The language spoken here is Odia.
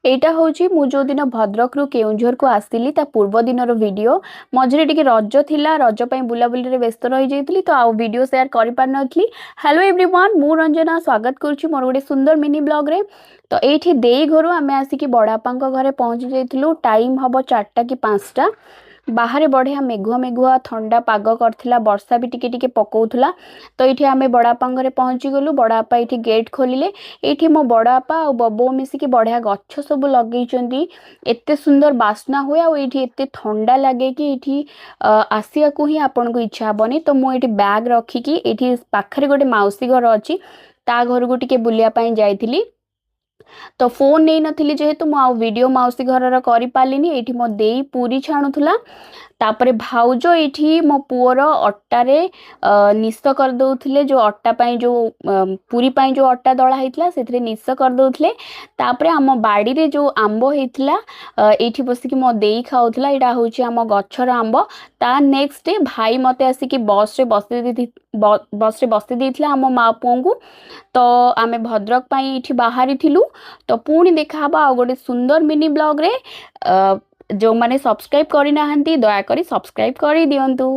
ଏଇଟା ହେଉଛି ମୁଁ ଯେଉଁଦିନ ଭଦ୍ରକରୁ କେଉଁଝରକୁ ଆସିଲି ତା ପୂର୍ବ ଦିନର ଭିଡ଼ିଓ। ମଝିରେ ଟିକେ ରଜ ଥିଲା, ରଜ ପାଇଁ ବୁଲାବୁଲିରେ ବ୍ୟସ୍ତ ରହିଯାଇଥିଲି, ତ ଆଉ ଭିଡ଼ିଓ ସେୟାର କରିପାରିନଥିଲି। ହ୍ୟାଲୋ ଏଭ୍ରିୱାନ୍, ମୁଁ ରଞ୍ଜନା ସ୍ୱାଗତ କରୁଛି ମୋର ଗୋଟେ ସୁନ୍ଦର ମିନି ବ୍ଲଗ୍ରେ। ତ ଏଇଠି ଦେଇ ଘରୁ ଆମେ ଆସିକି ବଡ଼ବାପାଙ୍କ ଘରେ ପହଞ୍ଚି ଯାଇଥିଲୁ। ଟାଇମ୍ ହେବ 4ଟା କି 5ଟା। ବାହାରେ ବଢ଼ିଆ ମେଘୁଆ ମେଘୁଆ ଥଣ୍ଡା ପାଗ କରିଥିଲା, ବର୍ଷା ବି ଟିକେ ଟିକେ ପକଉଥିଲା। ତ ଏଇଠି ଆମେ ବଡ଼ବାପାଙ୍କ ଘରେ ପହଞ୍ଚିଗଲୁ। ବଡ଼ବାପା ଏଇଠି ଗେଟ୍ ଖୋଲିଲେ। ଏଇଠି ମୋ ବଡ଼ବାପା ଆଉ ବବୋଉ ମିଶିକି ବଢ଼ିଆ ଗଛ ସବୁ ଲଗେଇଛନ୍ତି। ଏତେ ସୁନ୍ଦର ବାସ୍ନା ହୁଏ ଆଉ ଏଇଠି ଏତେ ଥଣ୍ଡା ଲାଗେ କି ଏଇଠି ଆସିବାକୁ ହିଁ ଆପଣଙ୍କୁ ଇଚ୍ଛା ହେବନି। ତ ମୁଁ ଏଇଠି ବ୍ୟାଗ୍ ରଖିକି ଏଇଠି ପାଖରେ ଗୋଟେ ମାଉସୀ ଘର ଅଛି, ତା ଘରକୁ ଟିକେ ବୁଲିବା ପାଇଁ ଯାଇଥିଲି। ତ ଫୋନ୍ ନେଇନଥିଲି ଯେହେତୁ, ମୁଁ ଆଉ ଭିଡ଼ିଓ ମାଉସୀ ଘରର କରିପାରିଲିନି। ଏଇଠି ମୋ ଦେଇ ପୁରୀ ଛାଣୁଥିଲା। ତାପରେ ଭାଉଜ ଏଇଠି ମୋ ପୁଅର ଅଟାରେ ନିଶ କରିଦେଉଥିଲେ। ଯେଉଁ ଅଟା ପାଇଁ, ଯେଉଁ ପୁରୀ ପାଇଁ ଯେଉଁ ଅଟା ଦଳା ହେଇଥିଲା, ସେଥିରେ ନିଶ କରିଦେଉଥିଲେ। ତାପରେ ଆମ ବାଡ଼ିରେ ଯେଉଁ ଆମ୍ବ ହେଇଥିଲା, ଏଇଠି ବସିକି ମୋ ଦେଇ ଖାଉଥିଲା। ଏଇଟା ହେଉଛି ଆମ ଗଛର ଆମ୍ବ। ତା ନେକ୍ସଟ ଡେ ଭାଇ ମୋତେ ଆସିକି ବସ୍ରେ ବସେଇ ଦେଇଥିଲା ଆମ ମା ପୁଅଙ୍କୁ। ତ ଆମେ ଭଦ୍ରକ ପାଇଁ ଏଇଠି ବାହାରିଥିଲୁ। ତ ପୁଣି ଦେଖାହବ ଆଉ ଗୋଟେ ସୁନ୍ଦର ମିନି ବ୍ଲଗ୍ରେ। ଯେଉଁମାନେ ସବସ୍କ୍ରାଇବ୍ କରିନାହାନ୍ତି, ଦୟାକରି ସବସ୍କ୍ରାଇବ୍ କରିଦିଅନ୍ତୁ।